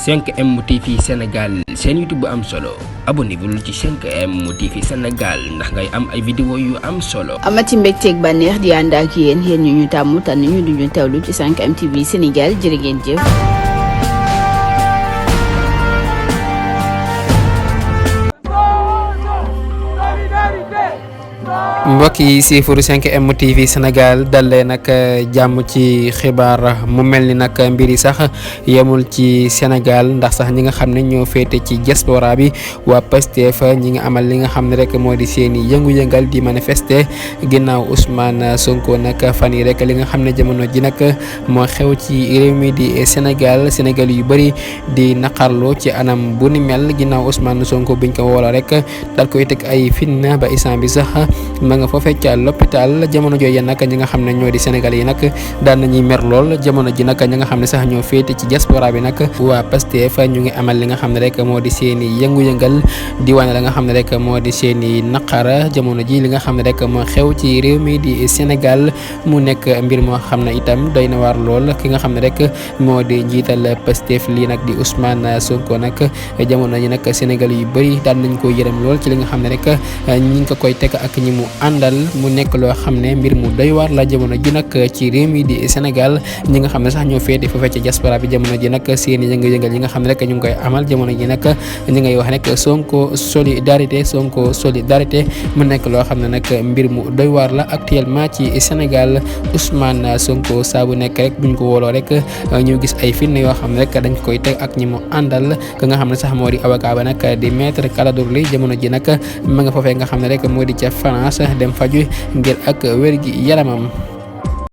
5M TV Sénégal seen YouTube bu am solo abonnez-vous ci 5M TV Sénégal ndax ngay am ay vidéo yu am solo. amati mbégteeg bànneex di ànd ak yéen ñu tàmm tànn ñu duñu teewlu ci 5M TV Sénégal jërë ngeen jëf. mbokk yi siifuru 5M TV Sénégal dalee nag jàmm ci xibaar mu mel ni nag mbir yi sax yemul ci Sénégal ndax sax ñi nga xam ne ñoo féete ci diaspora bi waa Pastef ñi nga amal li nga xam ne rek moo di seen i yëngu-yëngal di manifester ginnaaw Ousmane Sonko nag fan yi rek li nga xam ne jamono ji nag moo xew ci réew mi di Sénégal yu bëri di naqarlu ci anam bu ni mel ginnaaw Ousmane Sonko biñ ko woola rek dal koy teg ay fitna ba instant bi sax ma nga foofee ca l'hôpital jamono jooju nag ñi nga xam ne ñoo di Sénégal yi nag daan nañuy mer lool jamono ji nag ñi nga xam ne sax ñoo féete ci diaspora bi nag waa Pastef ñu ngi amal li nga xam ne rek moo di seen i yëngu-yëngal di wane la nga xam ne rek moo di seen i naqara jamono ji li nga xam ne rek moo xew ci réew mi di Sénégal mu nekk mbir moo xam ne itam doy na waar lool ki nga xam ne rek moo di njiital Pastef lii nag di Ousmane Sonko nag jamono ji nag Sénégal yu bëri daan nañ ko yërëm lool ci li nga xam ne rek ñi ngi ko koy teg ak ñi mu àndal mu nekk loo xam ne mbir mu doy waar la jamono ji nag ci réew mi di Sénégal ñi nga xam ne sax ñoo féete foofee ci diaspora bi jamono ji nag seen yëngal yi nga xam ne rek ñu ngi koy amal jamono ji nag ñi ngay wax rek Sonko solidarité mu nekk loo xam ne nag mbir mu doy waar la actuellement ci Sénégal Ousmane Sonko saa bu nekk rek buñ ko wooloo rek ñu gis ay film yoo xam ne rek dañ koy teg ak ñi mu àndal ka nga xam ne sax moo di avocat ba nag di maître Kaladour Ly jamono ji nag ma nga foofee nga xam ne rek moo di ca France dem faju ngir ak wér gi yaramam.